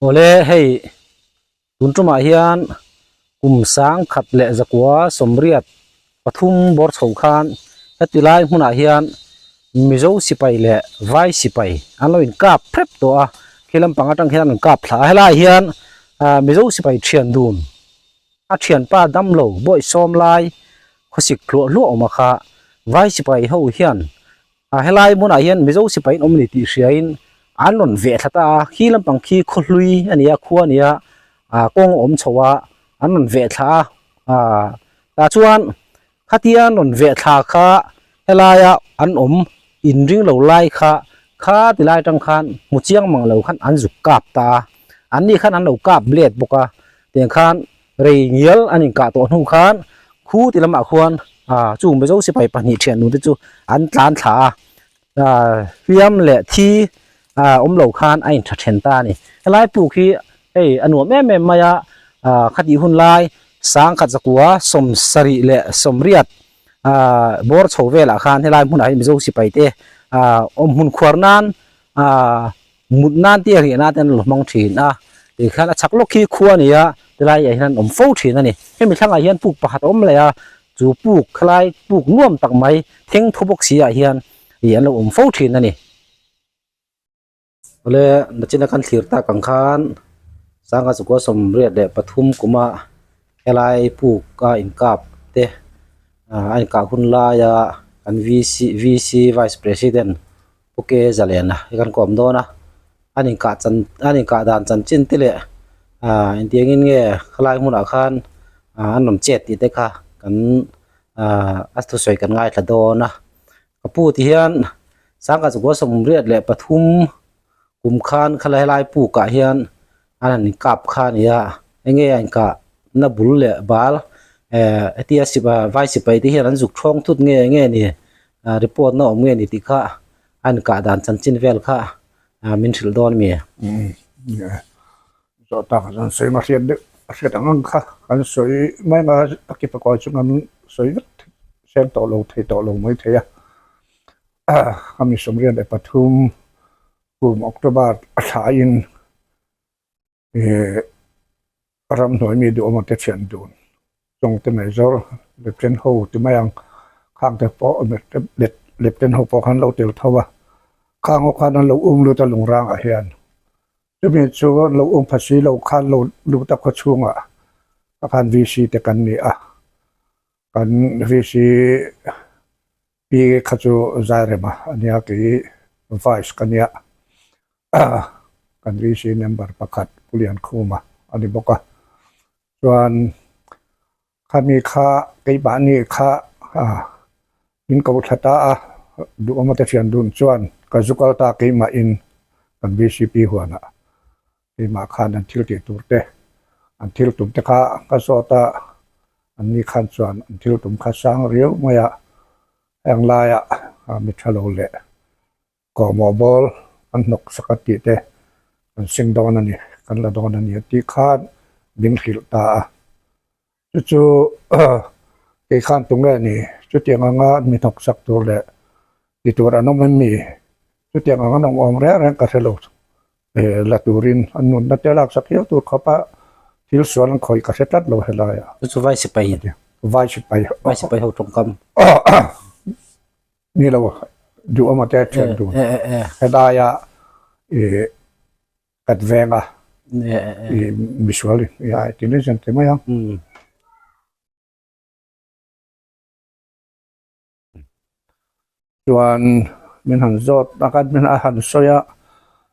Awle hei tun tumah hian kum sang khat leh zakua sawmriat pathum bawr chho khan heti lai hmunah hian Mizo sipai leh Vai sipai an lo inkap hrep tawh a, khi lampang atang hian an kap thla a, helaiah hian Mizo sipai thian dun a thianpa damlo bawih sawm lai khawsik hluah hluah awm a kha Vai sipai ho hian A helai hmunah hian Mizo sipai in awm a ni tih hriain an rawn veh thla ta a, khi lampang khi khawhlui a ni a, khua a ni a, ah kawng a awm chho a, an rawn veh thla a, ah tah chuan khatia an rawn veh thla kha helaia an awm inring lo lai kha kha ti lai atang khan hmu chiang mang lo khan an zuk kap ta a, an ni khan an lo kap let bawk a, tiang khan Rei ngial an inkah tawh hnu khan khu ti lamah khuan ah chung Mizo sipai pahnih thian nu te chu an tlan thla a, ah hliam leh thi ah awm lo khan a intha then ta a ni. Helai puk hi hei a nuam em em mai a, ah khatih hun lai sangkhat zakua sawm sarih leh sawmriat ah bawr chho velah khan helai hmunah hian Mizo sipai te ah awm hmun khuar nan ah Mut nan te riah nan te an lo hmang thin a, tikhian a chak lawk khi khua a ni a, tilai ah hian an awm fo thin a ni. Hemi thlangah hian puk pakhat a awm leh a, chu puk khalai puk nuam tak mai theng thaw bawk si ah hian ih an lo awm fo thin a ni. Awle nachina kan thlir tak ang khan sangha chukua sawmriat leh pathum kuma helai puk a inkap te a inkah hun laia kan VC VC Vice President Pu Ke Zalena hi kan kawm dawn a, an inkah chan an inkah dan chanchin te leh ah engtiangin nge khalai hmunah khan ah an rawn chet tih te kha kan ah a thusawi kan ngaithla dawn a, ka pu ti hian sangha chukua sawmriat leh pathum kum khan khalai helai pukah hian an han inkap kha a ni a, enge a inkah na bul leh bal eh hetia vai sipai te hian an zuk thawng thut nge nge ni. ah report na awm nge ni tih kha a inkah dan chanchin vel kha ah min hrilh dawn mi. Umm zawh tak ah chuan sawi hriat deuh a hriat ang ang kha kan sawi mai ang a a ki pakua chu kan sawi vek seng tawh lo thei tawh lo mai thei a a mi sawmriat leh pathum kum October a thla in Ih ramhnuai mi duhawm te thian dun chung te mai zawr lepten ho ti mai ang khang te pawh lepten ho pawh khan lo tel tho a khang ho khan an lo um lut a lungrang ah hian chumi chu an lo um pha si lo khan lo lut a khaw chhungah a khan VC te kan ni a kan VC pi kha chu Zairema a nia kei vice ka nia. Kan VC member pakhat Pu Liankhuma a ni bawk a, chuan khami kha keimahni kha min ko thla ta a, duhawma te thian dun chuan ka zu kal ta keimahin kan VCP huanah keimah khan an thil tih tur te an thil tum te kha ka zawt a, anni khan chuan an thil tum kha sang riau mai a, heng laiah mi tha lo leh Kawhmawh bawl kan hnawk sak a tih te kan sing dawn a ni, kan la dawn a ni a tih khan min hrilh ta a. Chu chu kei khan tunge ni chutiang anga mi hnawk sak tur leh ti tur an awm em mi? Chutiang anga an awm awm reng reng ka hre lo. La turin an nunna te lak sak hial tur khawp a thil sual an khawih ka hre tlat lo helai ah. Chu chu vai sipai. Vai sipai. Vai sipai ho tawngkam. Ni lo duh awm a te thian dun helaia ih kat venga ih misual i ai ti mai chuan ti mai ang. Chuan min han zawt a kan min a han sawi a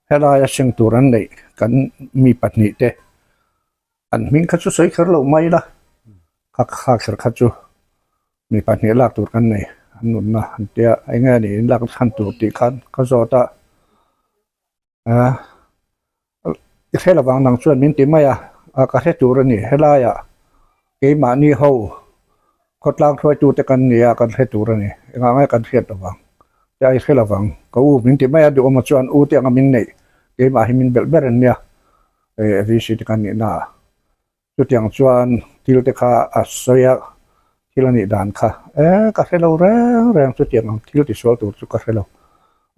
helaia seng tur an neih kan mi pahnih te an hming kha chu sawi kher loh mai la kha kha kher kha chu. Mi pahnih lak tur kan nei an nunna an tia eng nge ni in lak chhan tur tih khan ka zawt a ah i hre lovang nang chuan min ti mai a ah ka hre tur a ni helaiah keimahni ho khawtlang hruaitute kan ni a kan hre tur a ni engah nge kan hriat lovang tia i hre lovang ka u min ti mai a duhawma chuan u te anga min neih keimah hi min belh ber an nia eh VC te kan nihna ah. Chutiang chuan thil te kha a sawi a, thil a nih dan kha e ka hre lo reng reng chutiang ang thil tisual tur chu ka hre lo.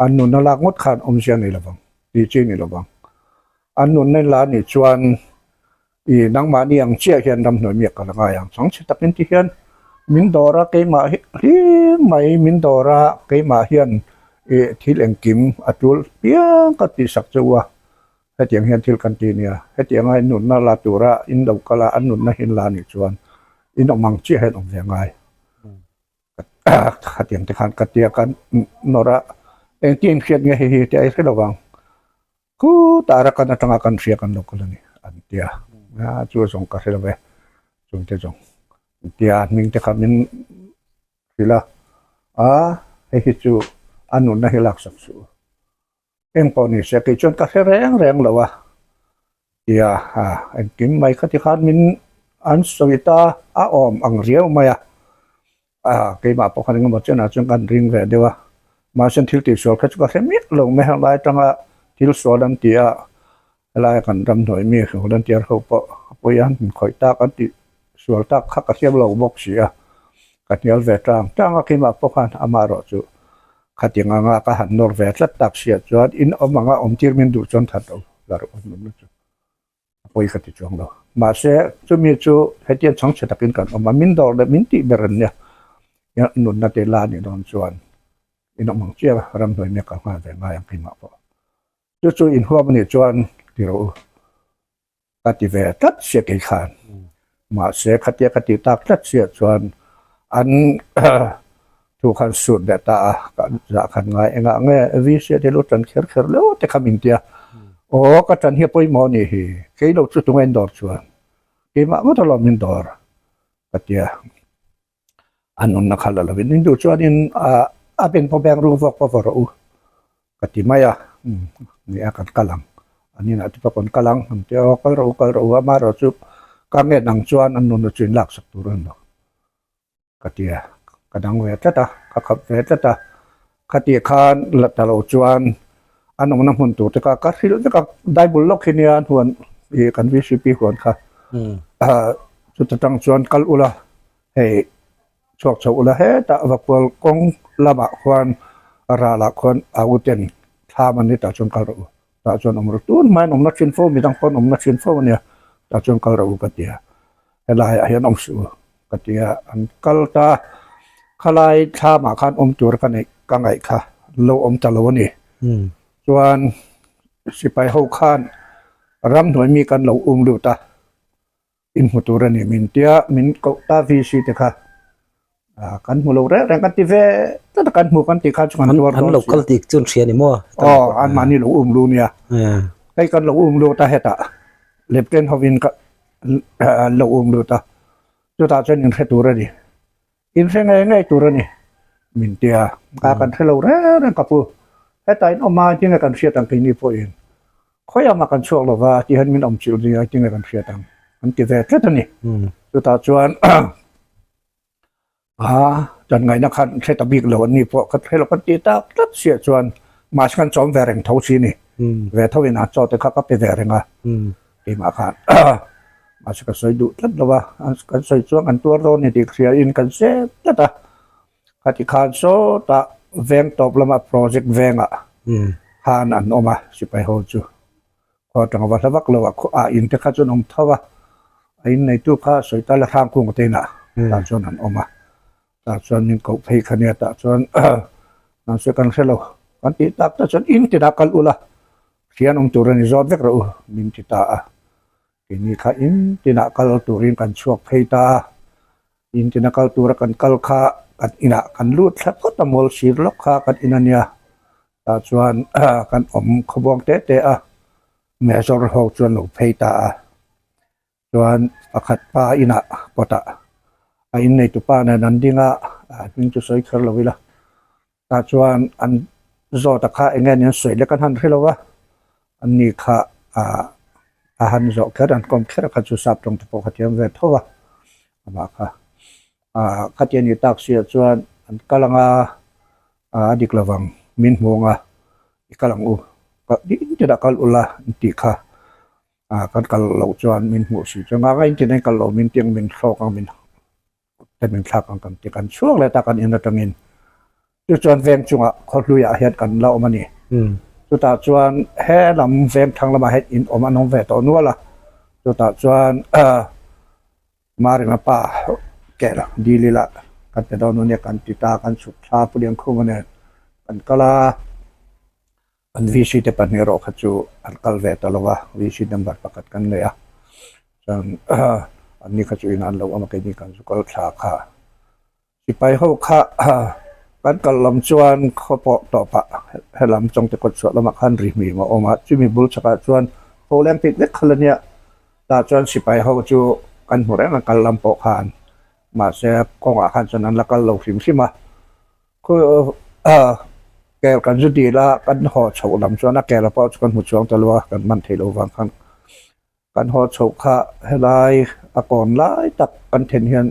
An nunna lak ngawt khan awmzia nei lovang tih chi ni lovang. An nunna in la anih chuan i nangmahni ang chiah hian ramhnuai miak ka la ngai ang. Changchhe takin ti hian min dawr a keimah hi hlim mai min dawr a keimah hian i thil engkim a tul piang ka tihsak che u a, hetiang hian thil kan ti nia. Hetianga in nunna la tura in lo kal a, an nunna hi in la anih chuan in awm ang chiah hian awm ve ngai. Khatiang te khan ka tia ka nawr a, engtin hriat nge hei hi tih a i hre lo vang. Khutah Arakan atanga kan hria kan lo kal a ni an ti a, chu zawng ka hre lo ve chungte zawng an ti a, hming te kha min hrilh a, a hei hi chu a nunna hi laksak suh. Eng pawh ni se kei chuan ka hre reng reng lo a tia engkim mai kha tikhan min an sawi ta a awm ang riau mai a, keimah pawh khan engemaw chenah chuan kan ring ve deuh a, mahse thil tihsual kha chu ka hre miah lo mai helai atanga thil sual an ti a, helaia kan ramhnuai mi volunteer ho pawh a pawi a min khawih tak an tih sual tak kha ka hriam lo bawk si a, ka hnial ve tang tang a keimah pawh khan amaherawh chu Khatiang anga ka han nawr ve tlat tak sia chuan in awm anga awm tir min duh chuan that lo la rawh an awm na chu a pawi ka ti chuang lo. Mahse chumi chu hetiang chhangchhe takin kan awm a, min dawr leh min tih ber an nia nunna te la anih dawn chuan in awm ang chiah a, ramhnuai mek ka nghal ve ngai ang keimah pawh. Chu chu inhuam anih chuan ti rawh u. Ka ti ve tlat sia kei khan. Mahse khatia ka ti tak tlat sia chuan an thu khan sut leh ta a, ka zah khan ngai engah nge VC te lo tan kher kher leuh te kha min ti a. Aw ka tan hi a pawimawh a nih hi, kei lo chu tunge in dawr chuan keimah ngawt alawm min dawr ka ti a. An awmna kha la lovin in duh chuanin a ben pawh beng ru vawk pawh va rawh u ka ti mai a, ni a kan kal ang an inah te pawh kan kal ang an ti a, aw kal rawh u kal rawh u amaherawh chu ka ngen ang chuan an nunna chu in laksak tur a ni lo ka ti a, ka dang ve tlat a, ka khap ve tlat a, khatih khan la ta lo chuan an awmna hmun tur te kha ka hrilh vek a, Bible lawk hi nia huan ih kan VCP huan kha chuta tang chuan kal ula hei chhuak chho ula hetah Vapual kawng lamah khuan ralah khuan a uten thlam an ni tah chuan kal rawh u tah chuan awm rawh tun hmain awmna thin fo midang pawn awmna thin fo ania tah chuan kal rawh u ka ti a helaiah hian awm suh u ka ti a an kal ta khalai thlamah khan awm tur ka neih ka ngaih kha lo awm ta lo a ni chuan sipai ho khan ramhnuai mi kan lo um lut a. In hmu tur a ni min tia min koh ta VC te kha kan hmu lo reng reng kan ti ve tlat a kan hmu kan tih kha chu kan tuar dawn si an lo kal tih chu an hria ni maw aw an mahni lo um lu nia hei kan lo um lut a hetah lepten hovin ka an lo um lut a chutah chuan in hre tur a ni in hre ngei ngei tur a ni min tia a kan hre lo reng reng ka pu hetah in awm a tinge kan hriat ang keini pawhin khawi anga kan chhuak lova tih hian min awm chilh nia tinge kan hriat ang an ti ve tlat a ni chutah chuan a dan ngaihna khan hre ta bik lo an ni pawh ka hre lo kan ti tak tlat sia chuan mahse kan chawm ve reng tho si a ni ve tho in a chaw te kha ka pe ve reng a. Keimah khan mahse ka sawi duh tlat lo a, kan sawi chuan kan tuar dawn ni tih ka hria in kan zep tlat a, khati khan sawtah veng tawp lama project vengah khan an awm a sipai ho chu khua atanga va hla vak lo a ah in te kha chuan awm tho a, a in neitu kha sawi ta la hrang kung te inah tah chuan an awm a, tah chuan min koh phei kha nia tah chuan mahse kan hre lo kan tih tak tak chuan in tinah kal ula. Thian awm tur a ni zawt vek rawh u, min ti ta a. Keini kha in tinah kal turin kan chhuak phei ta a. In tina kal tura kan kal kha kan inah kan lut thla phawt a, mawl sir lawk kha kan in a nia. Tah chuan kan awm khawbuang te te a, Major ho chuan lo phei ta a. Chuan pakhat pa inah kawtah a inneitu pa nen an ding a, hming chu sawi kher lo ila. Tah chuan an zawt a kha eng nge ni an sawi lek an han hre lo va, an ni kha ah a han zawh kher an kawm kher a kha chu sap tawng te pawh kha thiam ve tho va, amah kha ah khatia ni tak siah chuan an kal ang a, a dik lo vang min hmu ang a, i kal ang u, ding tinah kal ula an tih kha ah kan kal loh chuan min hmuh si chuan nga nga in tin a in kal loh min ti ang min thlawk ang min. te min thlak ang kan ti kan chhuak leh ta kan in atangin chu chuan veng chungah khaw hluiah hian kan la awm a ni. Chutah chuan he lam veng thlang lamah hian in awm an awm ve tawh nual a, chutah chuan Marina pa kel dil ila kan pe dawn ania kan ti ta, kan chhuk thla Pu Liankhuma nen kan kal a, an VC te pahnih erawh kha chu an kal ve ta lo a, VC number pakhat kan nei a, chuan anni kha chu inah an lo awm a keini kan zu kal thla kha. Sipai ho kha kan kal lam chuan khaw pawh tawp ah helam Chawngte kawt chhuah lamah khan ri hmim a awm a, chumi bul chhakah chuan pholeng pik vek kha la nia. Tah chuan sipai ho chu kan hmu reng a kal lam pawh khan mahse kawngah khan chuan an la kal lo hrim hrim a. Kel kan zu dil a, kan haw chhoh lam chuan a kel pawh chu kan hmu chuang ta lo a, kan man theih loh vang khan. Kan haw chhoh kha helai a kawn lai tak kan then hian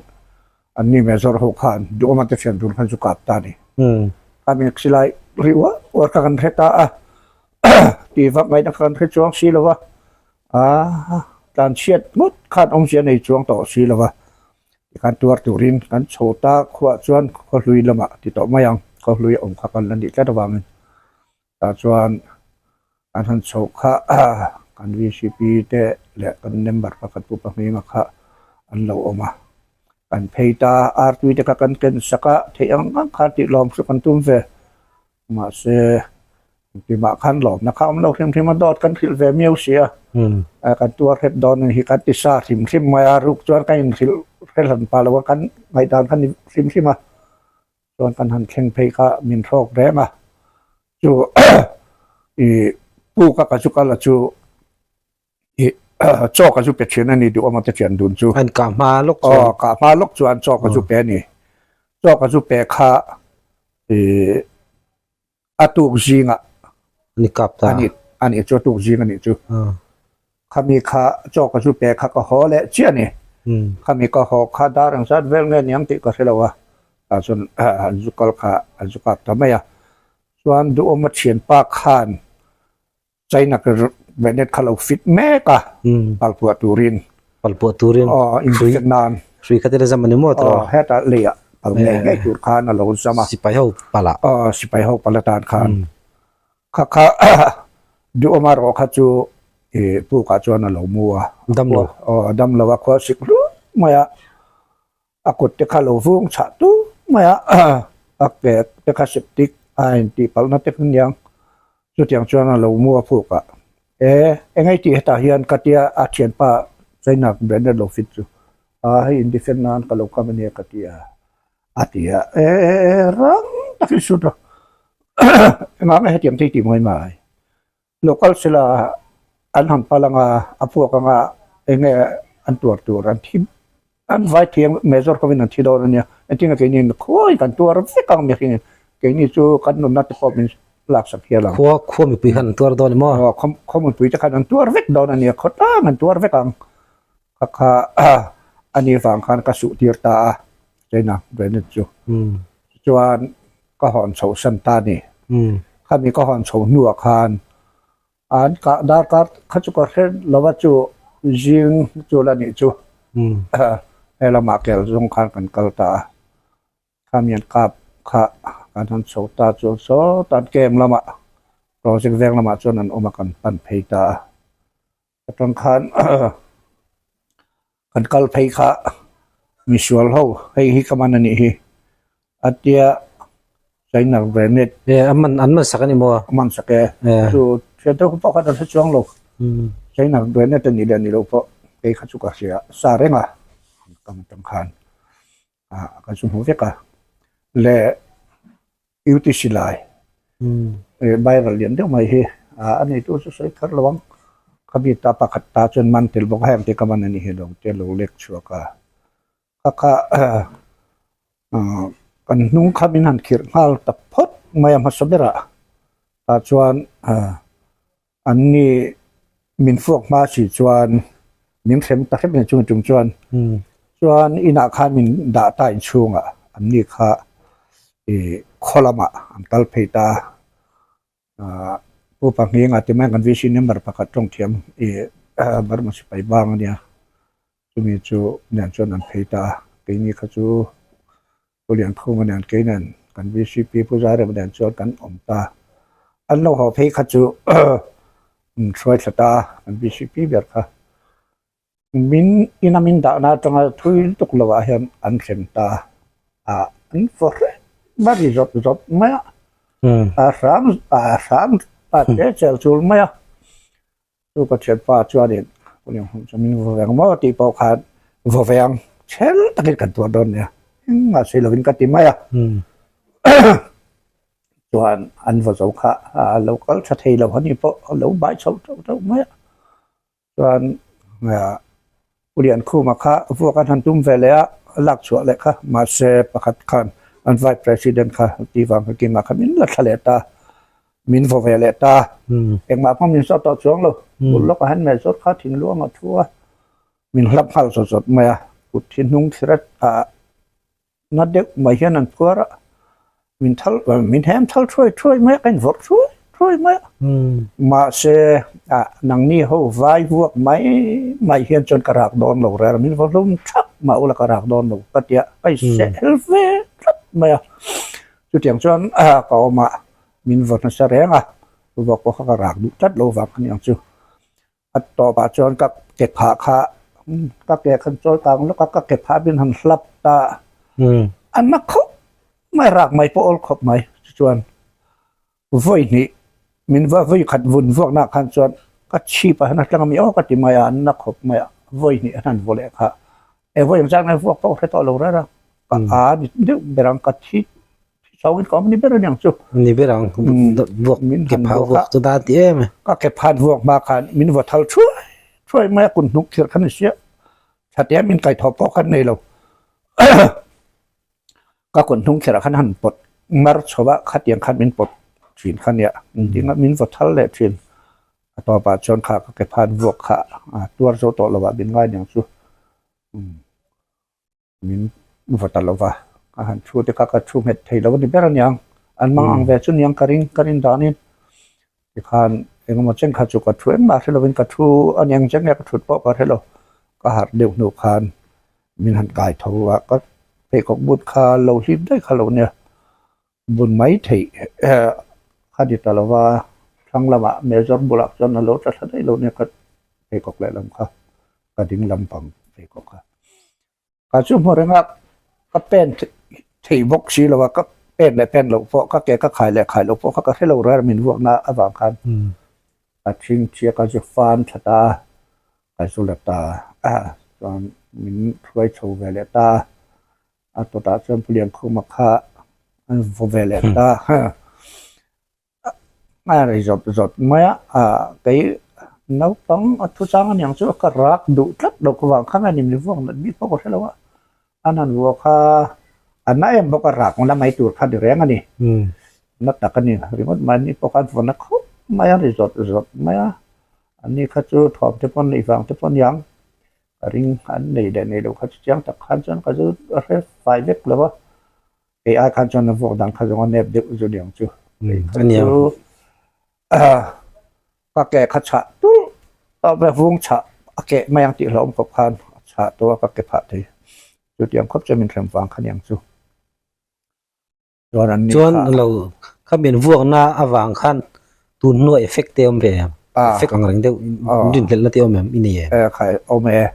an ni Major ho khan duhawma te thian dun khan chu kap ta a ni. Ka mi silai ri uar uar kha kan hre ta a, tih vak ngaihna kha kan hre chuang si lo va, aa tlan chhiat ngawt khan awmzia nei chuang tawh si lo va, tikhan tuar turin kan chho ta khuah chuan khawhlui lamah ti tawh mai ang, khawhlui awm kha kan la nih tlat avangin. Tah chuan an han chhoh kha kan VCP te leh kan member pakhat Pu Pahminga kha an lo awm a. Kan phei ta a, artui te kha kan ken sak a, theih ang ang khan tih lawm chu kan tum ve. Mahse, engtimah khan lawmna kha awm lo hrim hrim a, dawt kan hrilh ve miau si a. Kan tuar hrep dawn a ni hi, kan ti sa hrim hrim mai a, ruk chuan kan inhrilh hre hlan pah lo a, kan ngaihdan kha ni hrim hrim a. Chuan kan han thleng phei kha min hrawk reng a, chu ih puk a ka chu kal a chu ih chaw ka chu pe thin a ni duh awm a te thian dun chu. An kah hma lawk chuan. Aw kah hma lawk chuan chaw ka chu pe a ni. Chaw ka chu pe kha ih a tuk zingah Ani kap ta. Ani ani chu a tuk zing a nih chu. Khami kha chaw ka chu pe kha ka haw leh chiah a ni. Khami ka haw kha dar ang zat vel nge niang tih ka hre lo a. Tah chuan an zu kal kha an zu kap ta mai a. Chuan duhawma thianpa khan China grenade kha lo fit mek a, palpuah turin. Palpuah turin. Aw, inhriat nan. Hrui kha te la zam a ni maw tawh? Aw, hetah leiah pal ngei ngei tur khan a lo zam a. Sipai ho pal ah. Aw, sipai ho pal atan khan. Kha kha duhawma rawh kha chu ih pukah chuan a lo mu a. Dam lo. Aw, dam lo a, khua sik hlut mai a. A kut te kha lo vung chhah tu mai a, a ke te kha septic a intih palhna te kha aniang, chutiang chuan a lo mu a phuk a, e engei tih hetah hian ka tia a thianpa China branded lo fit chu a hei in defend nan ka lo kam ania ka ti a, a ti a, e rang takin shoot a, engah nge hetiang thei tih mai mai. Local sila an han pal anga a puak anga enge an tuar tur an thi an vai thiang major hovin an thi dawn ania engtin nge keini khawi kan tuar vek ang mihring keini chu kan nunna te pawh min laksak hial ang. Khua khua mipui khan an tuar dawn emaw? Aw khaw khaw mipui te khan an tuar vek dawn ania khaw tlang an tuar vek ang kha kha ani vang khan ka suh tir ta a China granite chu chuan ka hawn chhoh san ta a ni. Khami ka hawn chhoh hnuah khan an kah darkar kha chu ka hre lo va chu zing chu la nih chu he lamah kel zawng khan kan kal ta a. Khami an kap kha kan han chho ta chuan sawta an camp lamah project veng lamah chuan an awm a kan pan phei ta a. Atang khan kan kal phei kha misual ho hei hi ka man a nih hi a tia China grenade e a man an man sak a ni maw a man sak e chu thian te pawh khan an hre chuang lo China grenade a nih leh a nih loh pawh kei kha chu ka hria sa reng a kam atang khan ah ka chu hmu vek a leh UTC lai viral lian deuh mai hi a neitu chu sawi kher lo ang khami ta pakhat ta chuan man tel bawk a heng te ka man a nih hi lo te lo lek chhuak a kha kha kan hnung kha min han khirh nghal ta phawt mai a hmasa berah tah chuan An ni min fuak hma si chuan min hrem ta hrep mai chumi tum chuan chuan inah khan min dah ta inchhungah an ni kha ih khaw lamah an kal phei ta a Pu Pahminga ti mai kan VC member pakhat tawng thiam ih Burma sipai bang ania chumi chu nen chuan an phei ta a keini kha chu Pu Liankhuma nen kei nen kan VCP Pu Zairema nen chuan kan awm ta. An lo haw phei kha chu min hruai thla ta a, kan BCP ber kha. Min ina min dahna atanga thui lutuk lo ah hian an hrem ta a, an vaw hrep mai ri zawt zawt mai a, a hram a hram a che chel chul mai a. Chu ka thianpa chuanin min vaw veng maw tih pawh khan vaw veng chhel takin kan tuar dawn nia, engmah sawi lovin ka ti mai a. Chuan an vaw zo kha a lo kal tha thei lo a ni pawh a lo bai chho teuh teuh mai a. Chuan Pu Liankhuma kha vuak an han tum ve leh a, a lak chhuah leh kha mahse pakhat khan an Vice President kha ti vang kha Kima kha min la thla leh ta, min vaw ve leh ta. Engmah pawh min zawt tawh chuang lo, bul lawkah hian meh zawt kha thinluang a thu a, min hlap nghal zawt zawt mai a, kut hi hnung thlir a Na deuh mai hian an phuar a, min thal min hem thal thuai thuai mai a, ka invawrh thuai thuai mai a. Mahse nangni ho vai vuak mai mai hian chuan ka rak dawn lo rel a, min vaw hlum thak mah ula ka rak dawn lo ka ti a, ka inseh hel ve tlat mai a. Chutiang chuan ka awm a, min vaw nasa reng a, vuak pawh kha ka rak duh tlat lo vang a ni ang chu. A tawpah chuan ka ke phah kha ka ke khan chawi kang lawk a, ka ke phah min han hlap ta. A na khawp mai, rak mai pawh awl khawp mai. Chuan vawi hnih min va vawi khat vun vuakna khan chuan ka chhip ah hian a tlang a mi aw ka ti mai a, an na khawp mai a, vawi hnih an han vaw leh kha. E vawi ang zan vuak pawh hre tawh lo rara, ka a ni deuh ber ang ka thi Chauhin ka awm ni ber aniang chu. Ni ber ang, vuak min ke phah vuak chu dan ti em e. Ka ke phat vuak hma khan min vaw thal thuai thuai mai a, kun hnuk thir khan ni sia. Thatia min kai thaw pawh khan nei lo. Ka kun hnung thirah khan han pawt mar chho a, khatiang khan min pawt thin kha nia. Tinga min vaw thal leh thin. A tawpah chuan kha ka ke phat vuak kha tuar zo tawh lovah min ngai aniang chu. Min va ta lo va, ka han thu te kha ka thu nghet thei lo a ni ber aniang, an mang ang ve chu niang ka ring ka rin danin tikhan engemaw chen kha chu ka thu engmah hre lovin ka thu a ni ang chen nge ka thut pawh ka hre lo, ka harh deuh hnu khan min han kai tho a, ka pheikhawk but kha lo hlip daih kha lo nia, bun mai theih kha ni ta lo va, thlang lamah major bulah chuan a lo tla thla daih lo nia ka pheikhawk lehlam kha. ka ding lampang pheikhawk kha. Ka chu hmu reng a, ka pen thei bawk si lo a, ka pen leh pen loh pawh, ka ke ka khai leh khai loh pawh kha ka hre lo reng a, min vuakna avang khan ka thing chiah ka zu fan that a, ka zu la ta a, chuan min hruai chho ve leh ta a, a tawtah chuan Pu Liankhuma kha an vaw ve leh ta a. A ri zawt zawt mai a, kei naupang a thu chang aniang chu ka rak duh tlat lo ka vang kha nge ni min vuak nat bik pawh ka hre lo a, an han vuak a, a na em bawk a rak la mai tur kha ni reng a ni, na tak a ni ringawt mai ni pawh khan vaw na khawp mai a ri zawt zawt mai a, ani kha chu thawm te pawh neih vang te pawh aniang ka ring an nei leh nei lo kha chu chiang tak khan chuan ka zu hre fai vek lo a. Kei ai khan chuan a vuak dan kha zawng a nep deuh zu niang chu. Kei kha chu ka ke kha chhah tulh a vung chhah a keh mai ang tih hlauhawm khawp khan a chhah tawh a ka ke phah thei. Chutiang khawp chuan min hrem vang kha niang chu. Chuan an ni Chuan lo kha min vuakna avang khan tun hnuah effect te awm ve em? Effect ang reng deuh rinhlelhna te awm em i nei em? E khai awm e.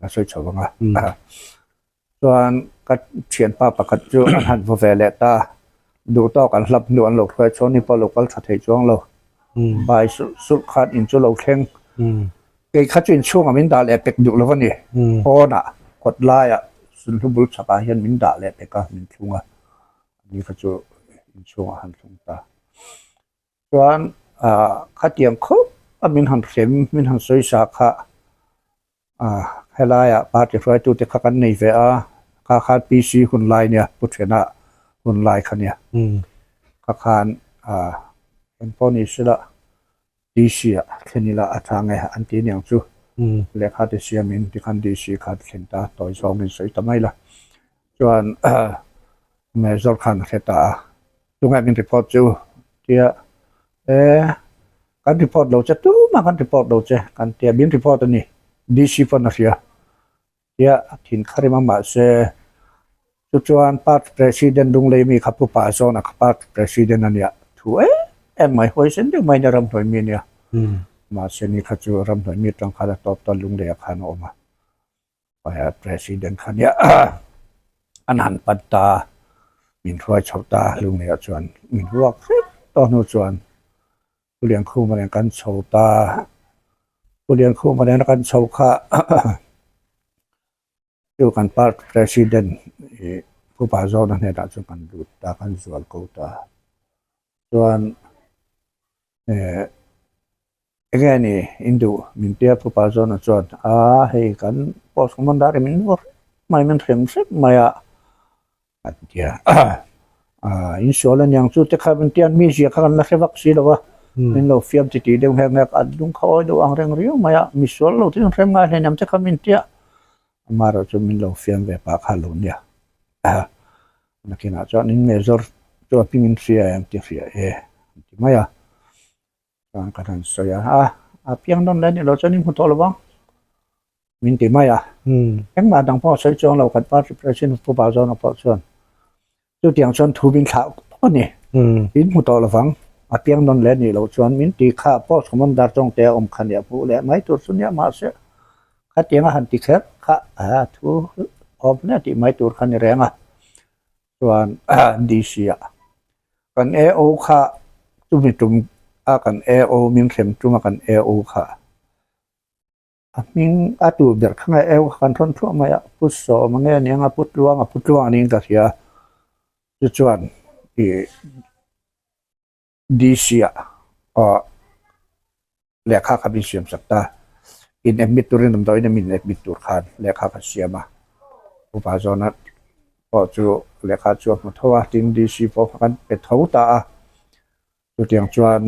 Ka sawi chho vang a. Chuan ka thianpa pakhat chu an han vaw ve leh ta, duh tawk an hlap hnu an lo hruai chuan ni pawh lo kal tha thei chuang lo. Bai sulh sulh khan in chu lo thleng. Kei kha chu inchhungah min dah leh pek duh lo a ni. Pawnah kawt laiah sunhlu bul chhakah hian min dah leh pek a, min thlung a. Ani kha chu inchhungah han thlung ta. Chuan khatiang khawp a min han hrem, min han sawi sa kha Helaiah party hruaitute kha kan nei ve a, kha khan PC hun lai nia, Pu Thena hun lai kha nia. Kha khan engpawh ni sela DC ah thlen ila a tha nge an ti aniang chu. Lehkha te siamin tikhan DC kha thlen ta tawi zawngin sawi ta mai la. Chuan Major khan a hre ta a, tunge min report chu tia e kan report lo che tumah kan report lo che kan tia min report a ni DC pawn a hria tia a thin kha rem a mahse chu chuan party president Lunglei mi kha Pu Pa Zawna kha party president a nia thu em em mai, huaisen deuh maiin a ramhnuai mi a nia. Mahse ni kha chu ramhnuai mi atang khan a tawp ta lunglei ah khan a awm a. President kha nia an han pan ta, min hruai chho ta lunglei ah chuan min ruak hrep tawh hnu chuan Pu Liankhuma nen kan chho ta. Pu Liankhuma nena kan chho kha Chu kan party president ih Pu Pazawna hnenah chuan kan lut ta, kan zual ko ta. Chuan eh enge ni in duh min tia Pu Pazawna chuan a hei kan post commander in min vuak hrep mai, min hrem hrep mai a an ti a. In sual aniang chu te kha min tia mi zia kha kan la hre vak si lo a, min lo fiam ti tih deuh nghek nghek an lung kha awi deuh ang reng riau mai a, mi sual lo te chu hrem ngai hleinem te kha min tia. Amaherawh chu min lo fiam ve pah kha lo nia. Nakinah chuan in major chu a hming in hria em ti hria e an ti mai a. Chuan ka han sawi a, a a piang dawn leh ni lo chuan in hmu tawh lo vang min ti mai a. Engmah dang pawh a sawi chuang lo kan party president Pu Bazawna pawh chuan Chutiang chuan thu min thlah tawk a ni. In hmu tawh lovang, a piang nawn leh nih loh chuan min ti kha post commander tawngte a awm kha nia hmuh leh mai tur chu nia mahse khatiang a han ti kher kha a thu awm hle tih mai tur kha ni reng a. Chuan DC ah kan AO kha chumi tum a kan AO min hrem tum a kan AO kha A hming a tur ber kha nge eu kan thawn thuah mai a, Pu Sawma nge aniang a, Pu Tluanga, Pu Tluanga niin ka hria a, chu chuan ih DC ah aw lehkha kha min siam sak ta, in admit turin damdawiin a min admit tur khan lehkha ka siam a, Upa Zawna pawh chu lehkha chu a hmu tho a, tin DC pawh kha kan pe tho ta a. Chutiang chuan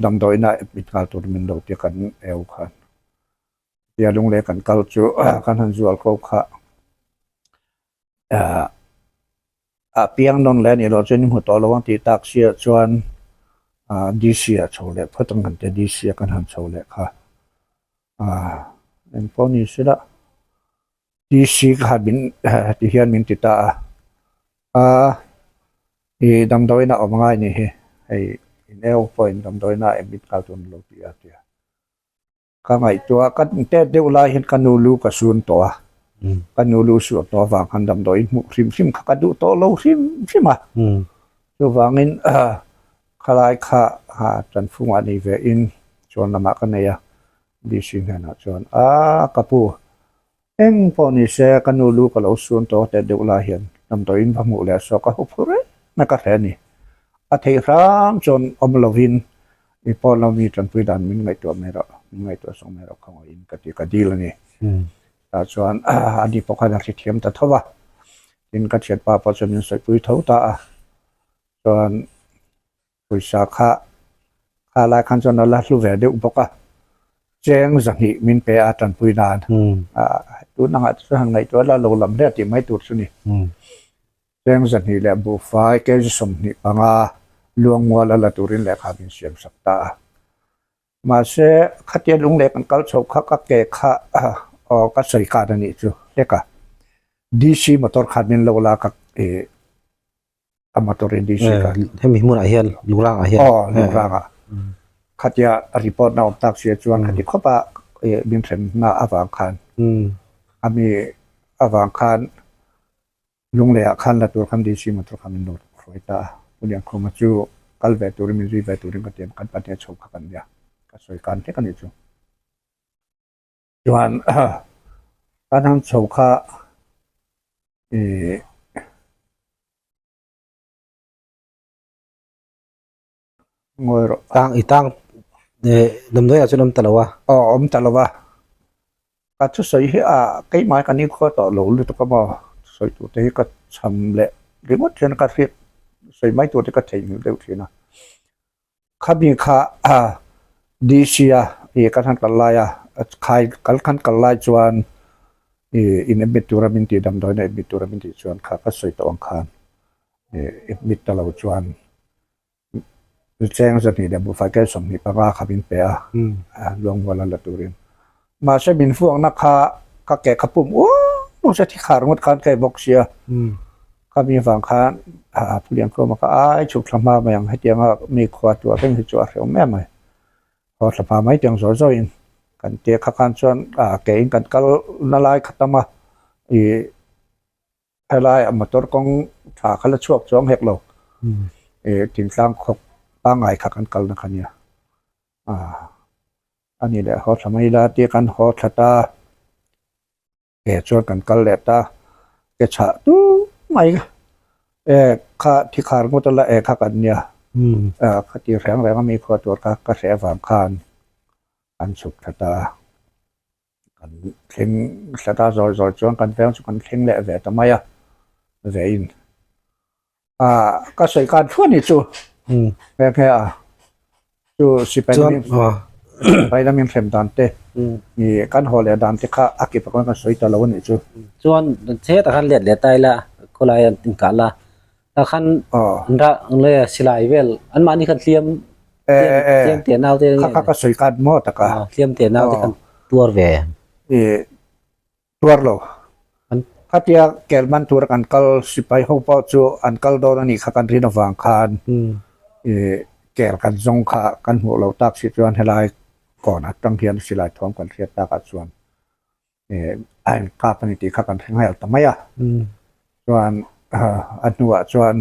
damdawiinah admit nghal tur min lo ti kan eu khan. Tia lunglei kan kal chu kan han zual ko kha a piang nawn leh a nih loh chuan i hmu tawh lo ang tih tak siah chuan DC ah chho leh phawt ang kan tia DC ah kan han chho leh kha. Engpawh ni sela DC kha min ti hian min ti ta a. I damdawiin a awm ngai ni hi, hei in eu pawhin damdawiin a admit nghal tur an lo ti a tia. Ka ngaihtuah ka tet deuh lai hian ka nu lu ka sun tawh a, ka nu lu suah tawh avang khan damdawiin hmuh hrim hrim kha ka duh tawh lo hrim hrim a. Chuvangin khalai kha tanfungah nei ve in chuan lamah ka nei a, DC hnenah chuan a ka pu Eng pawh ni se, ka nu lu ka lo sun tawh teh deuh lai hian damdawiin va hmuh leh saw ka hu phur em mai ka hre a ni. A theih hram chuan awm lovin i pawn lo mi tanpui dan min ngaihtuah mai rawh, min ngaihtuah sawng mai rawh khawngaih ka ti ka dil a ni. Tah chuan ani pawh khan a hrethiam ta tho va, tin ka thianpa pawh chuan min sawipui tho ta a, chuan Pawisa kha kha lai khan chuan a la hlu ve deuh bawk a, cheng zahnih min pe a tanpui nan. Tun angah te chuan han ngaihtuah la lo lam hle tih mai tur chu ni. Cheng zahnih leh buhfai kg 25 luangmual a la turin lehkha min siam sak ta a. Mahse khatia lungleh kan kal chho kha ka ke kha aw ka sawi khan a nih chu hlek a. DC motor khan min lo la ka a motor in DC kha. Hemi hmunah hian Lungrangah hian. Aw Lungrangah. Khatia report na awm tak sia chuan khati khawp a min hrem na avang khan ami avang khan Lunglehah khan la tur khan DC motor kha min lo hruai ta a. Pu Liankhuma chu kal ve turin min zui ve turin ka ti a, kan pahnih a chho kha kan nia. Ka sawi kan hlek a nih chu. Chuan kan han chho kha ih ngawi rawh. Tang i tang eh damdawi ah chuan awm ta lo a. Aw awm ta lo a. Ka thusawi hi a keimah ka nikhua tawh lo lutuk a maw sawi tur te hi ka cham leh ringawt hian ka hriat sawi mai tur te ka theihnghilh deuh thin a. Khami kha DC a ih kan han kal lai a khai kal kan kal lai chuan ih in admit tura min tih damdawiin a admit tura min tih chuan kha ka sawi tawh ang khan ih admit ta lo chuan cheng zahnih leh buhfai kel 25 kha min pe a luangmual a la turin mahse min fuakna kha ka ke kha pum uar uar se thi khar ngawt khan ka i bawk sia. Khami avang khan Pu Liankhawma kha ai chhuk thla hma mai ang hetianga mi khua tuah reng hi chu a hrehawm em mai. Haw thla hma mai tiang zawi zawiin kan tia kha khan chuan keiin kan kal na lai kha tam a ih helaiah motor kawng tha kha la chhuak chuang hek lo ih thingtlang khawp pangngai kha kan kalna kha nia. A ni leh haw thla mai la tia kan haw thla ta. Ke chuan kan kal leh ta, ke chhah tuk mai e kha thi khar ngawt a la e kha kan nia kha ti reng reng a mi khua tur kha ka hreh avang khan an chhuk thla ta a, kan thleng thla ta zawi zawi chuan kan veng chu kan thleng leh ve ta mai a, ve in ka sawi khan thuan hi chu nghe nghe a chu sipai lamin sipai lamin hrem dan te ih kan haw leh dan te kha a kip ah khan kan sawi ta lo a nih chu. Chuan heta khan let leh ta ila khawlai an inkah la tah khan le silai vel anmahni khan hliam hliam te nau te kha kha ka sawi khan maw taka hliam te nau te khan tuar ve ih Tuar lo. Khatia Kelman tura kan kal sipai ho pawh chu an kal dawn a nih kha kan rin avang khan ih kel kan zawng kha kan hmuh lo tak si chuan helai kawn atang hian silai thawm kan hriat takah chuan ih a inkap a ni tih kha kan hre nghal ta mai a. Chuan a hnuah chuan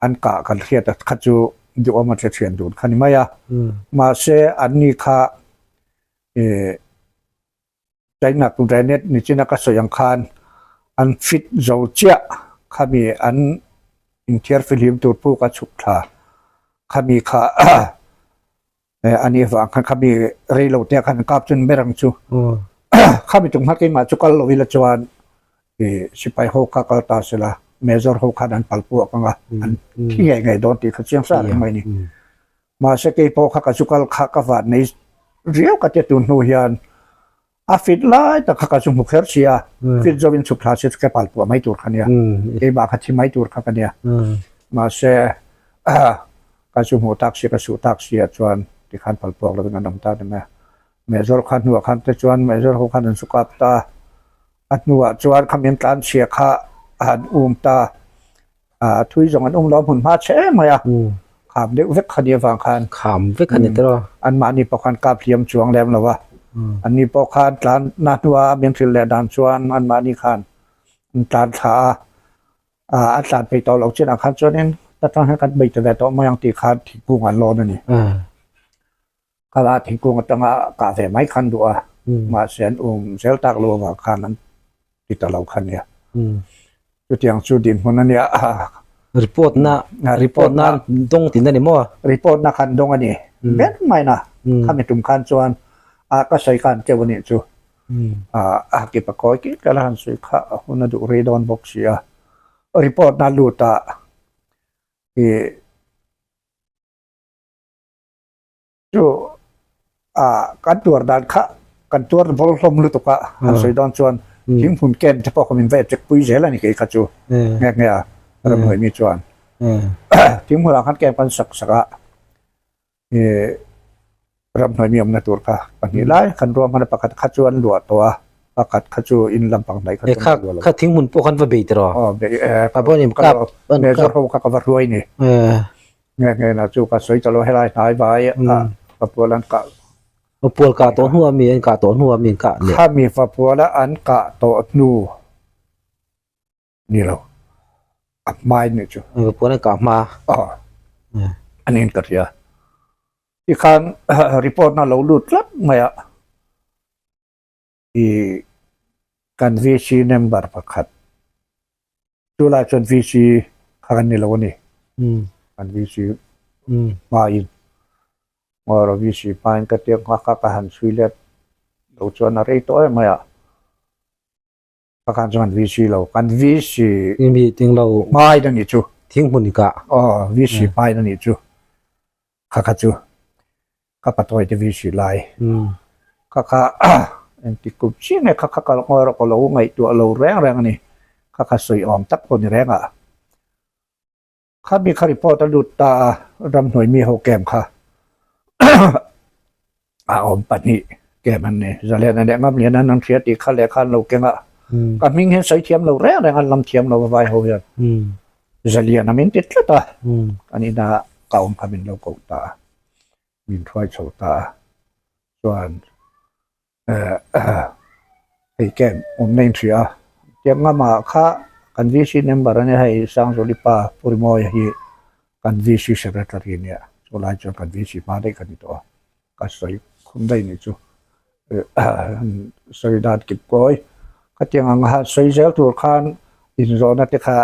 an kah kan hriat a kha chu duhawm a tle thian dun kha ni mai a. Mahse anni kha ih China Granite nichina ka sawi ang khan an fit zo chiah khami an inthiar fihlim tur puk a chhuk thla khami kha a nih avang khan khami rei lo te khan an kap chun ber ang chu khami tum kha keimah chu kal lo ila chuan ih sipai ho kha kal ta sela major ho khan an pal puak ang a an thi ngei ngei dawn tih kha chiang sa reng mai a ni. Mahse kei pawh kha ka zu kal kha ka van nei riau ka tia tun hnu hian a fit lai tak kha ka zu hmu kher si a, fit zo in chhuk thla se chu ke pal puah mai tur kha nia, keimah kha thi mai tur kha ka nia. Mahse ka zu hmuh tak si ka suh tak si ah chuan tikhan pal puak lovin an awm ta ni mai a. Mehzawr kha hnuah khan te chuan mehzawr ho khan an zu kap ta, a hnuah chuan khamian tlanchhia kha a han um ta. A thui zawng an awm lo a hmun hma che em mai a, kham deuh vek kha ni avang khan. Kham vek a ni tawh a. Anmahni pawh khan kap hliam chuang lem lo a, anni pawh khan tlan na hnua min hrilh leh dan chuan anmahni khan an tlan thla a, an tlan peih tawh loh chinah khan chuanin ta tang hian kan bei ta ve tawh mai ang tih khan thingkung an lawn a ni. Khala thingkung atanga kah ve mai khan duh a, mahse an um zel tak lo avang khan an ti ta lo kha nia. Chutiang chu dinhmun a nia. Report na report na dawng tin a ni maw? Report na khan dawng a ni. Ber mai na khami tum khan chuan a ka sawi khan keuh a nih chu. A kip a kawi kil kal a han sawi kha a hun a duh rei dawn bawk si a. Report na lut a ih Chu ah kan tuar dan kha kan tuar bawlh hlawm lutuk a han sawi dawn chuan thinghmun ken te pawh kha min va check pui zel a ni kei kha chu nghe nghe a ramhnuai mi chuan thinghmun ah khan ken kan sak sak a ih ramhnuai mi awmna tur kha pahnih lai kan ruahman a pakhat kha chu an luah tawh a pakhat kha chu in lampang hnaih kha chu an luah lo. Kha thinghmun pawh khan va bei tawh aw bei e ka lo kha ka va hruai ni. Nge nge na chu ka sawi ta lo helai hnai vai a Vapual an kah. Vapual kah tawh hnu a mi an kah tawh hnu a mi an kah leh. Khami Vapual a an kah tawh hnu ni lo a hmai ni chu. Vapual an kah hma. Aw an in ka hria. Tikhan report na lo lut tlat mai a i kan VC member pakhat chu lai chuan VC kha kan ni lo a ni kan VC hmain or VC hmain ka tia nghak a ka han chhui let lo chuan a rei tawh em mai a ka khan chuan kan VC lo kan VC hmain a nih chu thinghmun kah aw VC hmain a nih chu kha kha chu ka patawi te vi si lai kha kha engti kum chiah nge kha kha kal ngawi erawh ka lo ngaihtuah lo reng reng a ni kha kha sawi awm tak pawh ni reng a khami kha report a lut ta a ramhnuai mi ho camp kha a awm pahnih camp an ni zalian a leh ngamlian an an hria tih kha lehkha an lo keng a. Ka hming hian sawi thiam lo reng reng an lam thiam lo a vai ho hian. Zalian a min ti tlat a, kan inah ka awm kha min lo koh ta a, min hruai chho ta a. Chuan hei camp awmna in hria a, tiang ngama kha kan VC member a nia hei Sangzawli pa Pu Rimawia hi kan VC secretary a nia, chulai chuan kan VC hma daih ka ni tawh a, ka sawi khum daih nih chu sawi dan kip kawi khatiang ang han sawi zel tur khan inzawhna te kha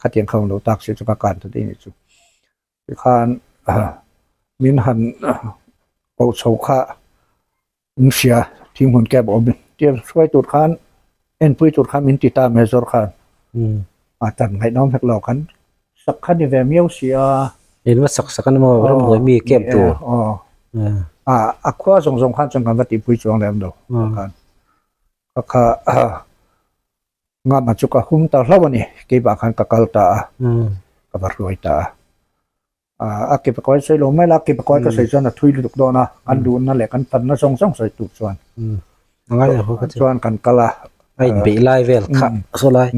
khatiang kha awm lo tak se chu ka kan ta daih nih chu. Tikhan min han koh chho kha in hria thinghmun cab awm tir hruai tur khan enpui tur khan min ti ta major khan a tan ngaihnawm hek lo khan sak kha ni ve miau si a. In va sak sak a ni maw ramhnuai mi cab tur. Aw a khua zawng zawng khan chuan kan va tihpui chuang lem lo khan kha kha Ngama chu ka hum ta hlauh a ni, keimah khan ka kal ta a, ka va hruai ta a. A ke pakawi sawi lo mai la, a ke pakawi ka sawi chuan a thui lutuk dawn a, kan duhna leh kan panna zawng zawng sawi tur chuan. Chuan kan kal a. A inbeih lai vel kha saw lai.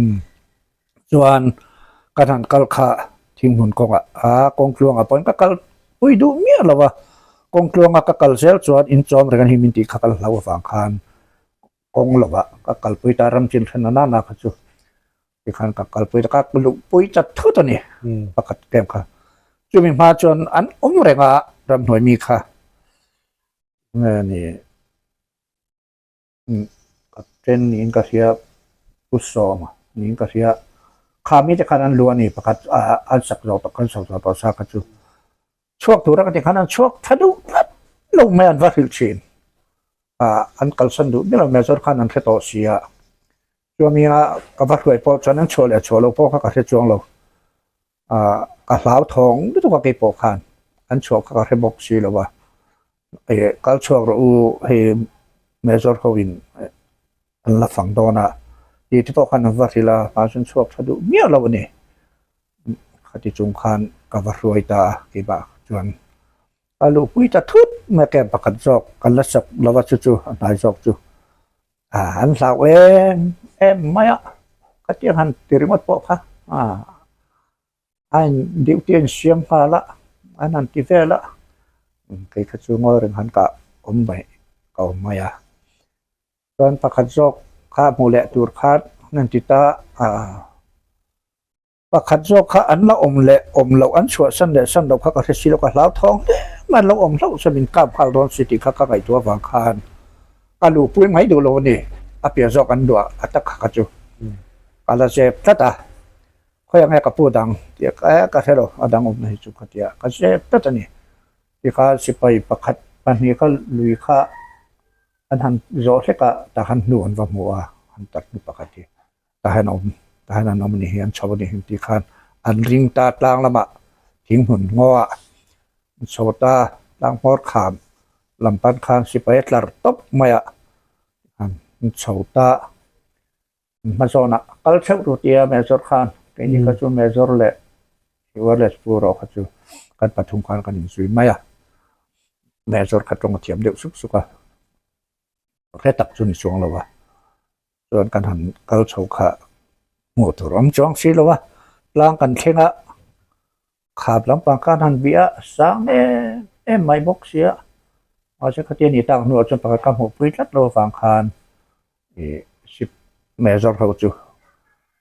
Chuan kan han kal kha thinghmun kawngah a kawngtluangah pawhin ka kal pui duh miah lo a, kawngtluanga ka kal zel chuan inchawm reng a ni min tih kha ka la hlau avang khan kawng lovah ka kalpui ta ram chin hran nana na kha chu tikhan ka kalpui ta ka luhpui ta thut a ni pakhat kem kha chumi hma chuan an awm reng a ramhnuai mi kha nge ni captain niin ka hria pu sawma niin ka hria kha mite khan an luh a ni pakhat an sak zawh tawh kan sak zawh tawh sa kha chu chhuak tura ka ti khan an chhuak tha duh tlat lo mai an va hrilh thin. ah an kalsan duh ber a major khan an hre tawh si a chuanin a ka va hruai pawh chuan an chhuah leh chhuah loh pawh kha ka hre chuang lo ah ka hlau thawng lutuk a keipawh khan an chhuah kha ka hre bawk si lo a ih kal chhuak rawh u hei major ho in an la fang dawn a tih te pawh khan an va hrilh a mahse an chhuak tha duh miah lo a ni khati chung khan ka va hruai ta a keimah chuan. A luhpui ta thut mai camp pakhat zawk kan la sak lo a chu chu a hnai zawk chu ah an hlau em em mai a khatiang han ti ringawt pawh kha ah a in duty a insiam nghal a an han ti vel a kei kha chu ngawi reng han kah awm mai ka awm mai a chuan pakhat zawk kha hmuh leh tur khan an han ti ta ah. Pakhat zawk kha an la awm leh awm loh an chhuahsan leh san loh kha ka hre si lo, ka hlauthawng hle mai, an lo awm hlauh chuan min kap nghal dawn si tih kha ka ngaihtuah avang khan ka luhpui mai duh lo a ni, a piah zawk an duah a tak kha kha chu ka la zep tlat a, khawiah nge ka pu dang tih ka hre lo, a dang awmna hi chu ka tia ka zep tlat a ni, tikhan sipai pakhat pahnih kha lui kha an han zawh hlek a tah khan hnu an va hmu a, an tat hnu pakhat hi. Tah hian a awm, tah hian an awm a ni hi, an chho a ni hi tih khan an ring ta tlang lamah thinghmun ngaw ah an chho ta tlang hmawr kham lam pan khan sipai a tlar tawp mai a an chho ta hmazawnah kal theuh tur tia major khan keini kha chu major leh wireless pu erawh kha chu kan pathum khan kan inzui mai a major kha tawng a thiam deuh suk suk a hre tak chu ni chuang lo a. Chuan kan han kal chho kha hmuh tur awm chuang si lo a, tlang kan thleng a, khap lampang khan han bih a, sang em em mai bawk si a, mahse khatia ni tak hnuah chuan pakhat ka hmuhpui tlat lo avang khan ih ship major ho chu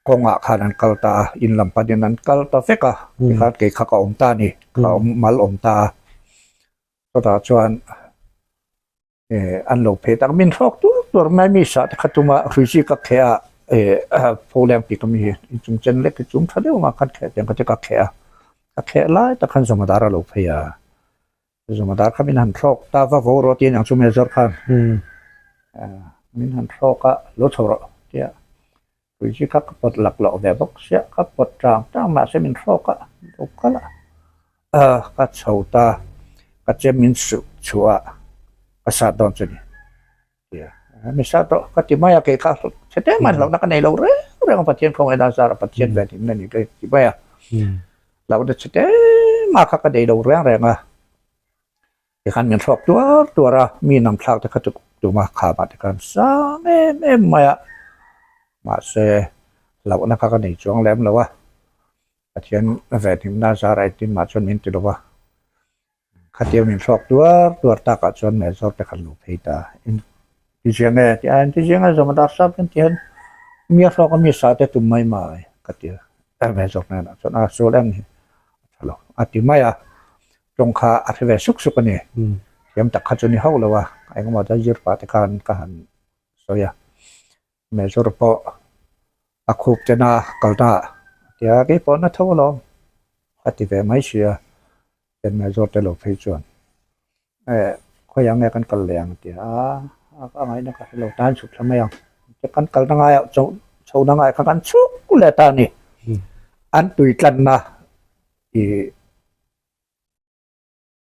kawngah khan an kal ta a, in lam panin an kal ta vek a, tikhan kei kha ka awm ta a ni, ka awm mal awm ta a, chutah chuan. An lo phei tak min hrawk tur tur mai mi sah te kha tuma hrui chi ka kheh a pholeng tih ka mi hi inchung chen lek hi chung tha deuh anga khan kheh tiang kha chu ka kheh a ka kheh lai tak khan Zamadar a lo phei a Zamadar kha min han hrawk ta va vo rawh tih aniang chu Major khan min han hrawk a lo chho rawh tia hrui chi kha ka pawt lak loh ve bawk sia ka pawt tang tang mahse min hrawk a lo kal a. Ka chho ta, ka chem min suh chhuah a, ka sat dawn chu ni. Tia, mi sat rawh ka ti mai a, kei kha chhe te mai hlauhna ka nei lo reng reng a, Pathian khawngaih dan zar a Pathian ve hlim na ni ka ti mai a, hlauhna chhe te mah kha ka nei lo reng reng a. Tikhan min hrawk tuar tuar a, mi nam thlak te kha chu tum a, khamah te khan sang em em mai a. Mahse, hlauhna kha ka nei chuang lem lo a, Pathian venhimna zar engtin mah chuan min ti lo va. Khatia min hrawk tuar tuar takah chuan Major te khan lo phei ta. In ti ziang e ti a, in ti ziang e Zamadar sap in ti hian mi a hrawk a mi sa te tum mai mai ka ti a. Major hnenah chuan a sual em ni a tha lo a ti mai a, tawng kha a hre ve suk suk a ni. Thiam tak kha chu ni hauh lo a, engemaw ta zir pah te khan ka han sawi a. Major pawh a khup chena kalna a ti a, kei pawh na tho alawm a ti ve mai si a, chuan Major te lo phei chuan eh khawi ang nge kan kal leh ang a ti a, a ngaihna ka hre lo tan chhuk thla mai ang kan kalna ngaiah chho chhona ngaiah khan kan chhuk leh ta a ni, an tui tlanna ih.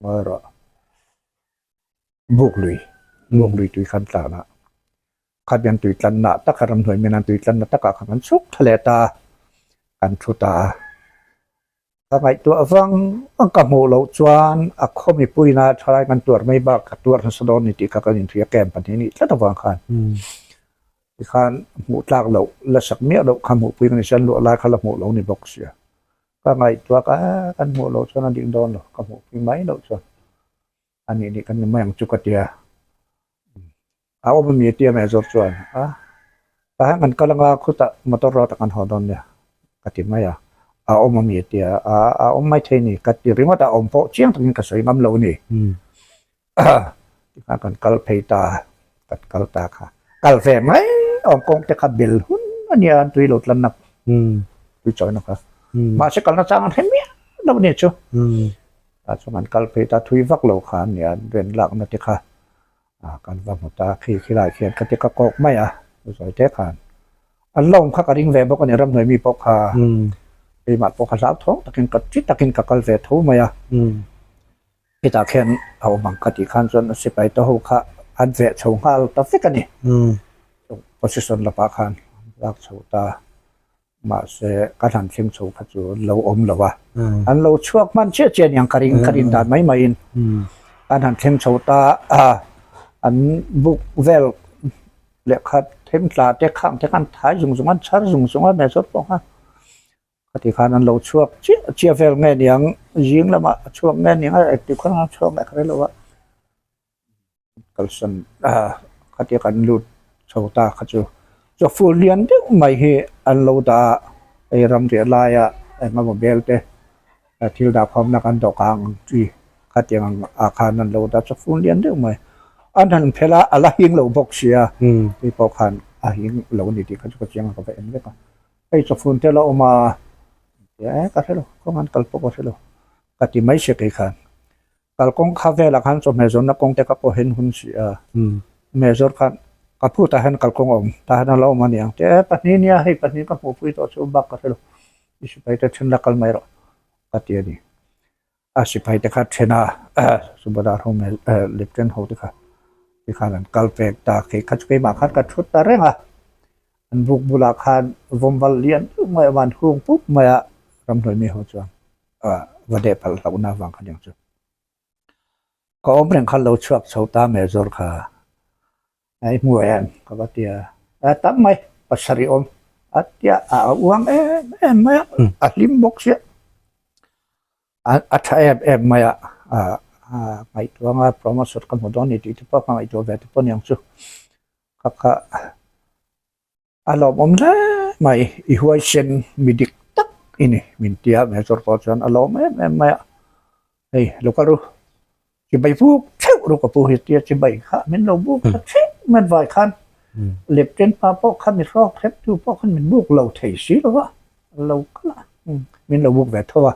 Ngawi rawh. Buk lui, buk lui tui khan tlan a, khatiang tui tlanna taka ramhnuai min an tui tlanna takah khan kan chhuk tha leh ta a, kan thu ta a. Ka ngaihtuah vang vang ka hmuh loh chuan a khaw mipuina thalai kan tuar mai bak ka tuar nasa dawn ni tih kha kan inhria camp pahnih nih tlat avang khan tikhan hmuh tlak loh la sak miah loh kha hmuhpui ka ni sia luah lai kha la hmuh lo ni bawk sia. Ka ngaihtuah ka kan hmuh loh chuan a ding dawn lo, ka hmuh pui mai loh chuan a nih nih kan ni mai ang chu ka ti a. A awm ami tia meh zawr chuan a, tah hian kan kal anga khutah motor road ah kan haw dawn nia ka ti mai a, a awm ami tia a a awm mai thei ni ka ti ringawt a, awm pawh chiang takin ka sawi ngam lo a ni. Tikhan kan kal phei ta, kan kal ta kha. Kal ve mai awm kawng te kha bel hun a nia an tui lo tlan nak tui chawi nak a. Mahse kalna chang an hre miah lo a ni chu. Tah chuan kan kal phei ta thui vak lo kha a nia ren lakna te kha kan va hmu ta khi khilai khian kha te ka kawk mai a zawi te khan. An lo awm kha ka ring ve bawk a ni ramhnuai mi pawh kha keimah pawh kha hlauthawng takin ka chi takin ka kal ve tho mai a. Hetah khian a awm ang ka tih khan chuan sipai te ho kha an veh chho nghal ta vek a ni. Position lapah khan lak chho ta mahse kan han thleng chho kha chu an lo awm lo a. An lo chhuak hman chiah chiah aniang ka ring ka rin dan mai maiin an han thleng chho ta a an buk vel lehkha themtla te khang te khan thai zung zung an chhar zung zung a mezawr pawh khan. Khati khan an lo chhuak chiah chiah vel nge niang zing lamah a chhuak nge niang a engtik khan a chhuak leh kher lo a kalsan khatia kan lut chho ta kha chu chaw fur lian deuh mai hi an lo dah a hei ram riah laia eng emaw bel te thil dah khawmna kan dawhkang ang chi khatiang ang ah khan an lo dah chaw fur lian deuh mai an han phel a a la hing lo bawk sia hei pawh khan a hing lo a ni tih kha chu ka chiang a ka va en vek a. Hei chawfun te la awm a, e ka hre lo, kawng an kal pawh ka hre lo, ka ti mai sia kei khan. Kalkawng kha velah khan chawhmeh zawnna kawng te ka pawh hen hun si a, meh zawr khan ka phutah hian kalkawng a awm, tah hian a la awm a niang te, e pahnih nia hei pahnih ka hmuhpui tawh chu bak ka hre lo, i sipai te then la kal mai rawh ka ti a ni. A sipai te kha then a Subadar ho mel Lieutenant ho te kha tikhan an kal pek ta khi kha chu keimah khan ka thut ta reng a an buk bulah khan vawmval lian deuh mai a awm a an hung pup mai a ramhnuai mi ho chuan va deh palh hlauhna avang kha aniang chu ka awm reng khan lo chhuak chho ta Major kha. I hmu em? Ka va ti a, a tam mai, pasarih awm a tia a uang em em mai a, a hlim bawk sia, a tha em em mai a, ngaihtuah anga promotion ka hmu dawn ni tih te pawh ka ngaihtuah ve te pawh aniang chu, ka kha A lawmawm hle mai, i huaisen mi dik tak i ni min ti a, Major pawh chuan a lawm em em mai a, hei lo kal ru, chibai buk theuh ru ka pu hi tia chibai kha min lo buk ta theuh mai vai khan Lepten pa pawh kha mi hrawk hrep tu pawh khan min buk lo thei si lo va, a lo kal a, min lo buk ve tho a,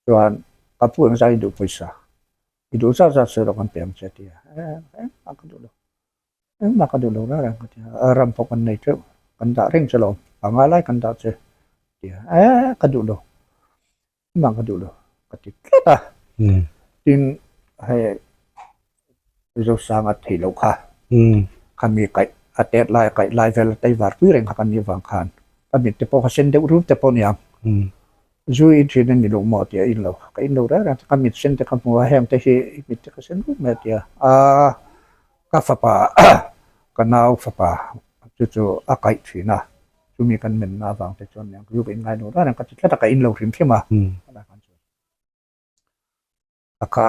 chuan ka pu engzah i duh pawisa, i duh zat zat sawi rawh kan pe ang che a ti a, engmah ka duh lo. Engmah ka duh lo reng reng ka ti a, ram pawh kan nei teuh, kan dah reng che lo, panga lai kan dah che ti a, eh ka duh lo, engmah ka duh lo ka ti tlat a, tin hei Zosanga theih loh kha, khami kaih a tet lai a kaih lai vel a teivar pui reng kha kan nih vang khan ka mit te pawh kha sen deuh rup te pawh a ni ang. Zu in thin a ni lo maw tih a in lo, ka in lo reng reng ka mit sen te ka hmu a, heng te hi i mit te ka sen rup mai a ti a, aaa ka fapa ka nau fapa Chu chu a kaih thin a, chumi kan menna avang te chuan niang zu ka in ngai lo reng reng ka ti tlat a, ka in lo hrim hrim a. A kha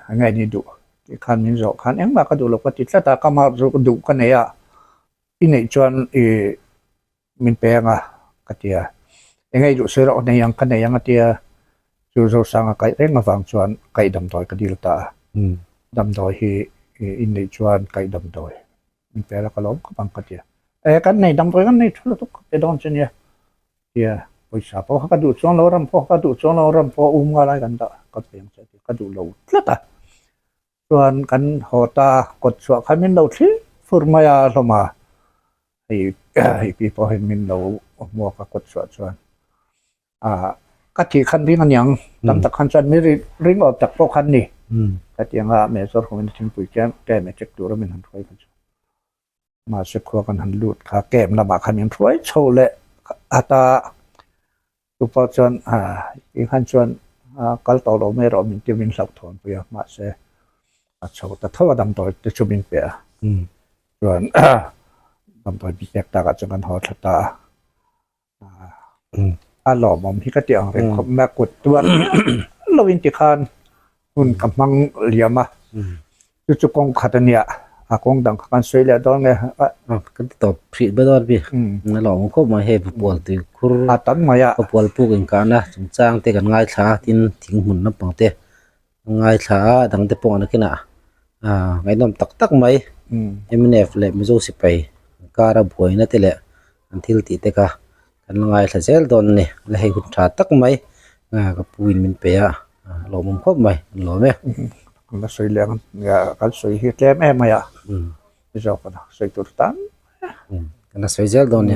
eng nge ni duh tih khan min zawh khan engmah ka duh lo ka ti tlat a, ka mah chu ka duh ka nei a, i neih chuan i min pe ang a ka ti a, eng nge i duh sawi rawh nei ang ka nei ang a tia, chu Zosanga kaih reng avang chuan kaih damdawi ka dil ta a, damdawi hi i neih chuan kaih damdawi min pe la ka lawm khawp ang ka ti a, e kan nei damdawi kan nei thu lutuk ka pe dawn che nia. Tia, pawisa pawh kha ka duh chuang lo, ram pawh kha ka duh chuang lo, ram pawh um nga lai kan dah ka pe ang che a ti, ka duh lo tlat a. Chuan kan haw ta kawt chhuah khan min lo thlir fur mai a hlawm a, hei hei pi pawh hian min lo hmuak a kawt chhuah chuan ah ka thih khan ring aniang tam tak khan chuan mi ring awm tak pawh khan ni ka ti ang a, Major ho in thingpui kem kem e check tura min han hruai kha chu. Mahse khua kan han lut kha camp lamah khan min hruai chho leh at a, chu pawh chuan i khan chuan kal tawh lo mai erawh min ti min hlauh thawn pui a, mahse a chho ta tho a damdawi te chu min pe a, chuan damdawi min pek takah chuan kan haw thla ta a. A lawmawm hi ka ti ang reng khawp mai a, kut tuar lo in ti khan hun ka hmang liam a, chu chu kawng khat a nia, a kawng dang kha kan sawi leh dawn nge. Kan ti tawp hrih ber dawn a mi, a lawmawm khawp mai hei Vapual tuikhur a tam mai a, Vapual puk inkahna chungchang te kan ngaithla a, tin thing hmun lampang te kan ngaithla a, dang te pawh nakinah ngaihnawm tak tak mai mnf leh Mizo sipai inkara buaina te leh an thil tih te kha kan la ngaithla zel dawn a ni la hei hun tha tak mai ka pu in min pe a lawmawm khawp mai an lawm e. Kan la sawi leh ang kan sawi hi tlem em mai a zawk a sawi tur tam kan la sawi zel dawn a ni.